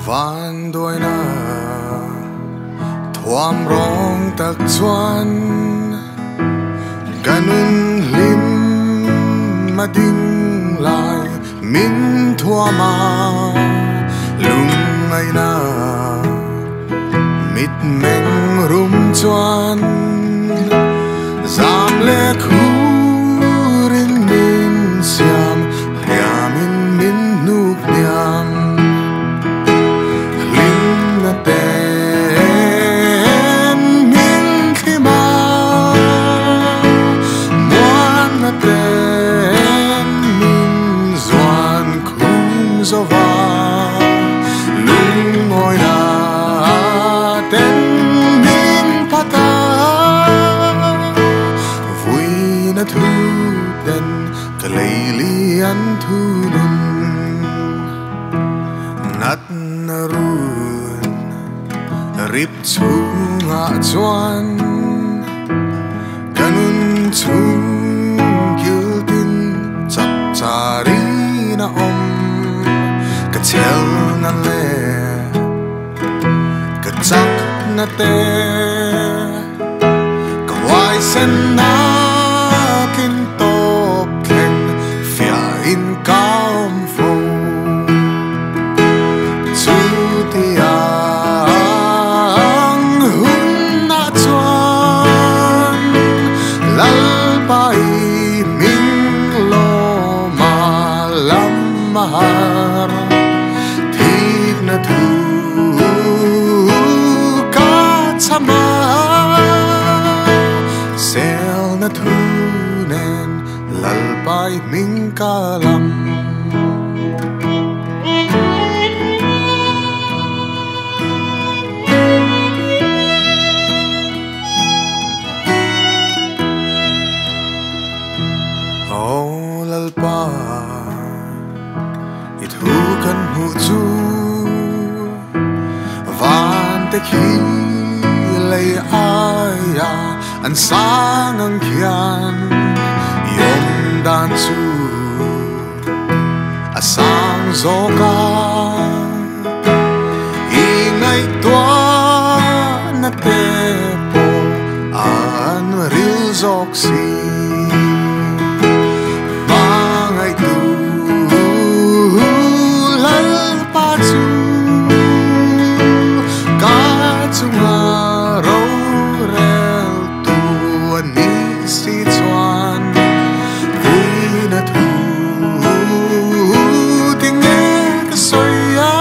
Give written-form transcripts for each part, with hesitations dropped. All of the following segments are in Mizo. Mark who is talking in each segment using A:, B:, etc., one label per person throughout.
A: Vanduaina thuam rawng tak chuan ka nun hlim a ding lai min thuam a, lungngaihna mitmeng rum chuan zam leh khurin min siam hliamin min hnuk hniam. Hlimna ten min thlim a, muanna ten min zuan khum zo va, lungawina ten min phat a, vuina thu ten ka lei lian thu nun. Nat na run rip chungah chuan ka nun chung kil tin chap charin a awm, ka chel na le ka chak na te ka huai sen na kin tawp thleng fiah in ka awm fo. Chutiang hun na chuan lalpai min lo ma lam har thik na thu ka chama sel na thu nen lalpai min ka lam. O lalpa i thu kan hmu chu van te khi lei aia an sang ang khian yom dan chu a sang zoka i ngai tua na te po an ril zok si. Mangai tu lalpa chu ka chunga ro rel tu ani si chuan vuina thu tinge ka sawi a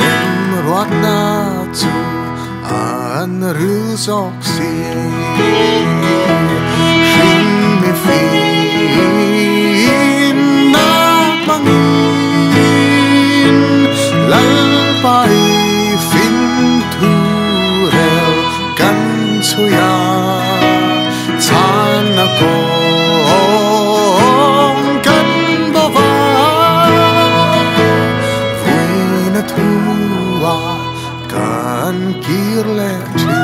A: rem ruat na chu an ril zawk si. Hring mi fin na mangin lalpai fin thu rel kan chuya chan na kong kan bova vuina thua kan kir le thin.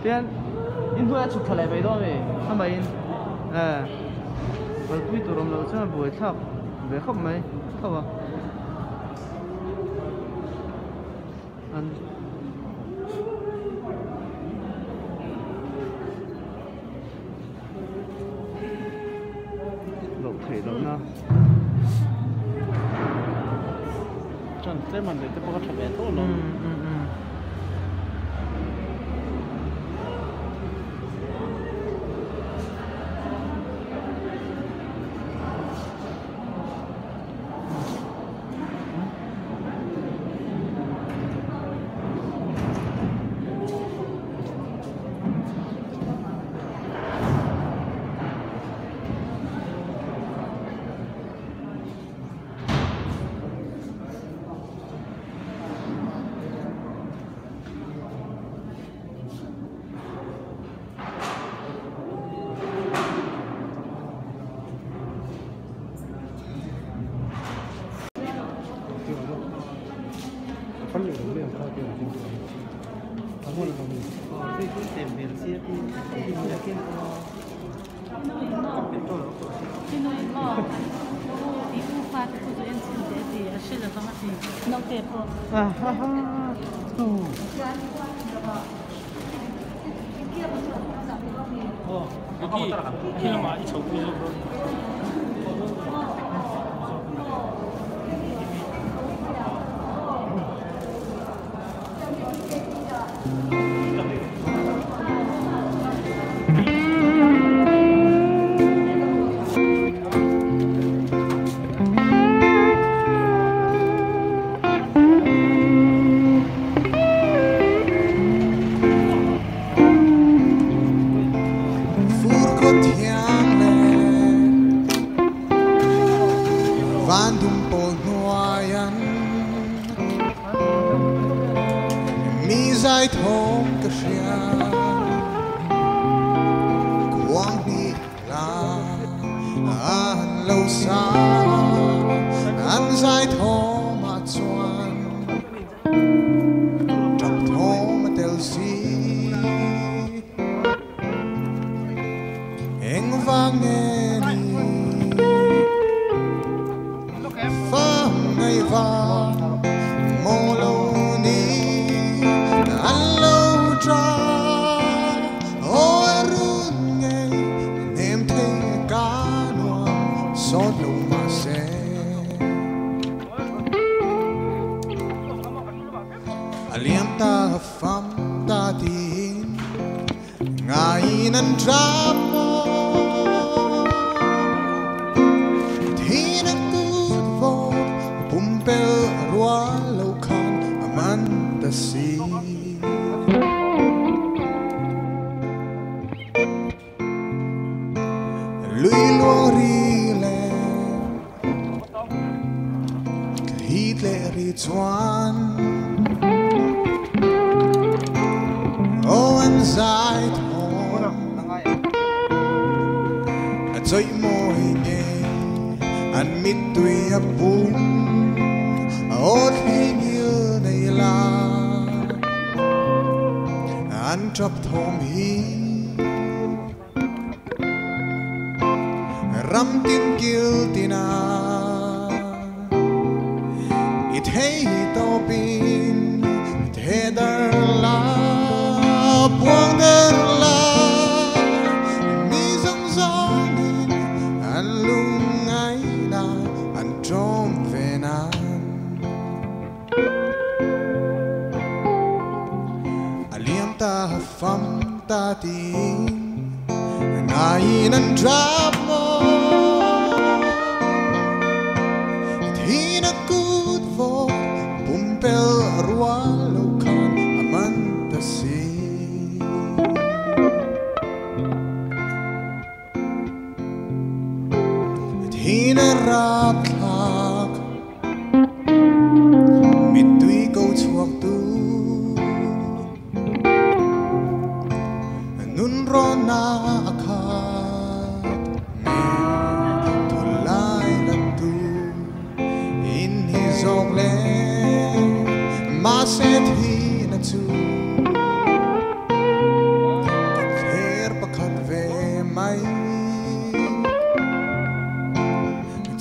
B: Tian in hnuai a chhuk thla leh mai dawn a ni amah in eh kalpui tur awm loh chuan a buai thlak ve khawp mai tho a. An loh theih loh na.
C: Chuan tlem an lei te pawh kha tha ve tho alawm.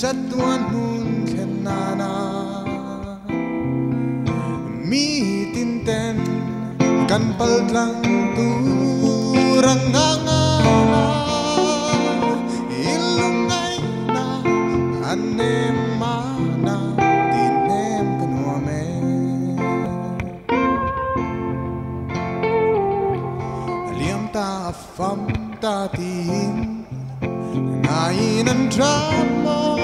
A: Chatuan hun thlen nana mi tin Kan paltlang tur ang a ngai la, i lungngaihna a nem mahna tih hnem ka nuam e. A liam ta a fam ta tiin ngaiin an tap maw?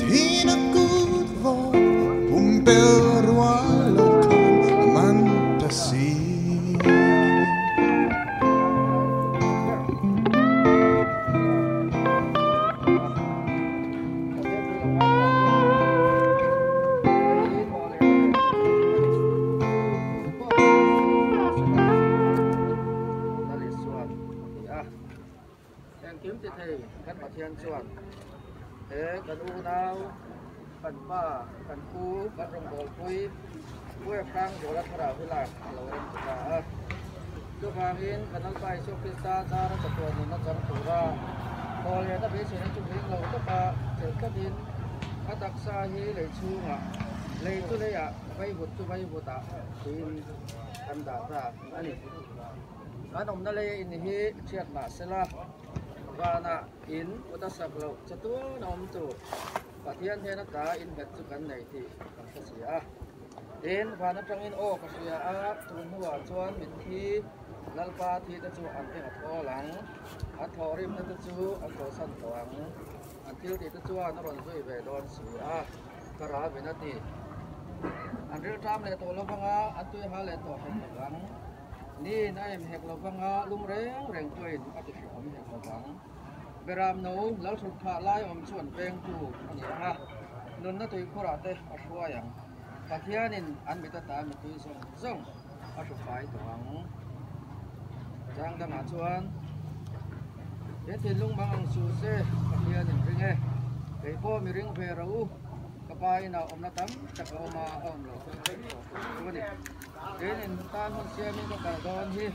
A: Thihna kut vawt pumpel rual lo khan a man ta si.
B: Engkim ti thei kan Pathian chuan he kan unau, kan pa, kan pu, kan rawngbawlpui Puia Hrang Zawla thlarau hi lak a lo rem ti ta a. Chuvangin kan Lalpa Isua Krista zara chatuan nunna chang tura thaw leh na beiseina chu hling lo taka chelh tlatin a taksa hi lei chhungah, lei chu leiah, vaivut chu vaivutah tiin kan dah ta a ni. Kan awmna leia in hi hriat mah sela, vanah in kut a sak loh chatuan a awm tur Pathian hnena ta innghet chu kan nei tih kan hre si a. Tin, van atangin aw ka hria a, tun hnuah chuan mitthi Lalpa thi te chu an eng a thawl ang, an thawhrimna te chu an chawlhsan tawh ang, an thil tih te chuan a rawn zui ve dawn si a, ka ral vin a ti. An rilṭam leh tawh lovanga an tuiha leh tawh hek lovang. Niin a em hek lovanga lum reng reng pawhin a ti hrehawm hek lovang. Beram no Lalhrut phah lai awm chu an vengtu a ni ang a, nunna tuikhurah te a hruai ang. Pathianin an mit ata mitui zawng zawng a hru fai tawh ang. Chang dangah chuan, He thinlung mang ang su se, Pathianin ring e, kei pawh mi ring ve rawh u, ka pa inah awmna tam tak a awm a, a awm lo chu a ni. Tin in tan hun siamin ka kal dawn hi.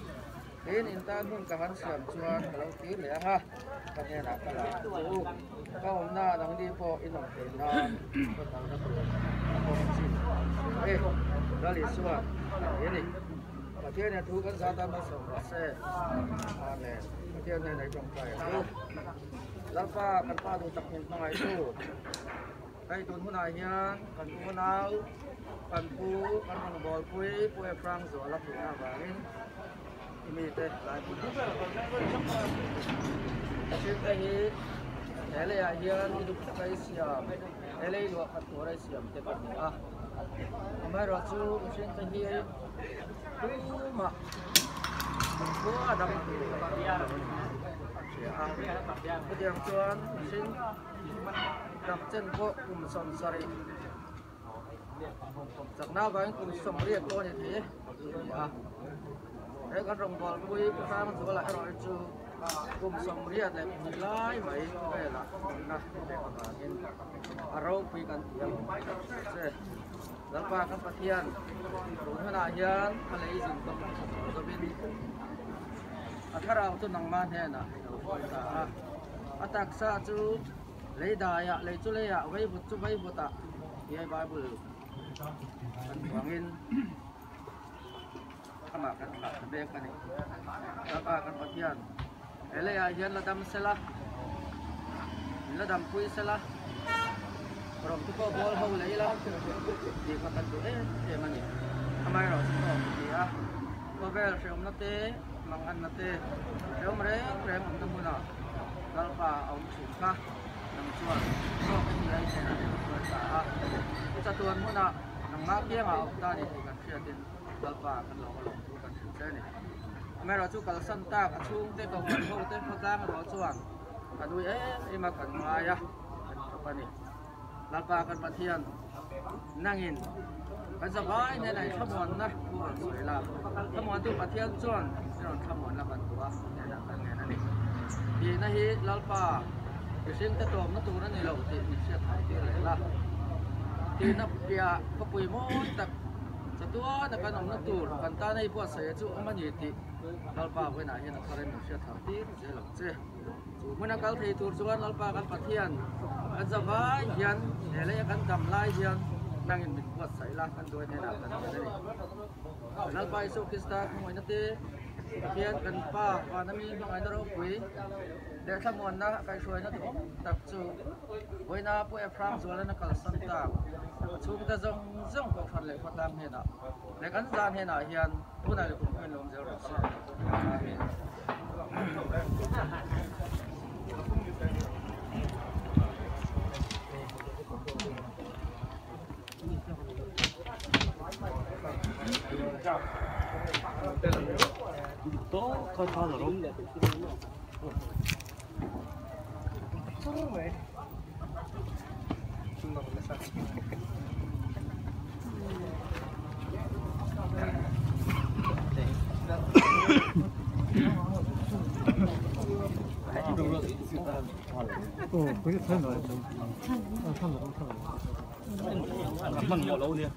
B: Tin in tan hun ka han siam chuan ka lo kir leh ang a, ka hnenah ka la ang che u. Ka awmna nangni pawh in awm theih nan ka kalna tur a kawng chin a ni. Lal Isuan a ti a ni. Pathian hian thu kan zat a malsawm rawh se. Amen. Pathian hnenah i tawngtai ang u. Lalpa kan Pa duh tak min hmangaihtu. Hei tun hunah hian kan unau, kan pu, kan rawngbawlpui Pu Ephraim Zuala thihna avangin i mite lai hmun ah Mihringte hi he leiah hian i dup taka i siam, he lei luah khat tura i siam te kan ni a. Amaherawhchu mihringte hi tumah khua dang tur kan hria a. Chutiang chuan mihring Dam chen pawh kum 70 chakna avangin kum 80 pawh a ni thei e tih a ni a. He kan rawngbawlpui Pu Hrangzuala erawh hi chu kum 82 lai mai velah nunna i pek avangin a ropui kan ti a lawm che. Lalpa kan Pathian tun hunah hian a lei zin tawk a tha tawh zawin a thlarau chu nangmah hnenah i lo hruai ta a. A taksa chu lei daiah, lei chu leiah, vaivut chu vaivutah tih hei Bible kan hmu angin amah kan thlah ta mek a ni. Lalpa kan Pathian he leiah hian la dam sela, min la dampui sela, rawng chu pawh bawl ho leh ila tih kha kan duh em em a ni. Amaherawhchu tawk ti a, khawvel hrehawmna te, Manganna te hrehawm reng reng awmna hmunah Lalpa a awm thin kha nang chuan zawk hi a inhen a hruai ta a. I chatuan hmunah nangmah kiangah a awm ta a ni tih kan hriatin Lalpa kan lo alawm thu kan hrilh che a ni. Amaherawhchu kalsan tak a chhungte kohhran ho te khawtlang erawh chuan kan ui em em a kan ngai a kan tawp a ni. Lalpa kan Pathian nangin kan zavai hnenah i thlamuanna thu rawn sawi la, thlamuantu Pathian chuan i rawn thlamuanna kan duh a, hnenah kan ngen a ni. Tihna hi Lalpa mihringte tawpna tur a ni lo tih min hriat thar tir leh la. Tihna piah khawpui mawi tak chatuana kan awmna tur kan tana i buatsaih chu awm a ni tih Lalpa vawiinah hian a tharin min hriat thar tir zel ang che. Chu hmuna kal thei tur chuan Lalpa kan Pathian kan zavai hian he leia kan dam lai hian Nangin min buatsaih la, kan duai hnenah kan dil a ni. Lalpa Isua Krista khawngaihna te, Pathian kan Pa vana mi hmangaihna ropui leh thlamuanna kaihhruaina duhawm tak chu vawiina Pu Ephraim Zualana kalsan tak a chhungte zawng zawng Kohhran leh khawtlang hnenah leh kan zan hnenah hian tunah leh kum khuain lawm zel rawh se. Amen.
C: Hman mawh lo nia.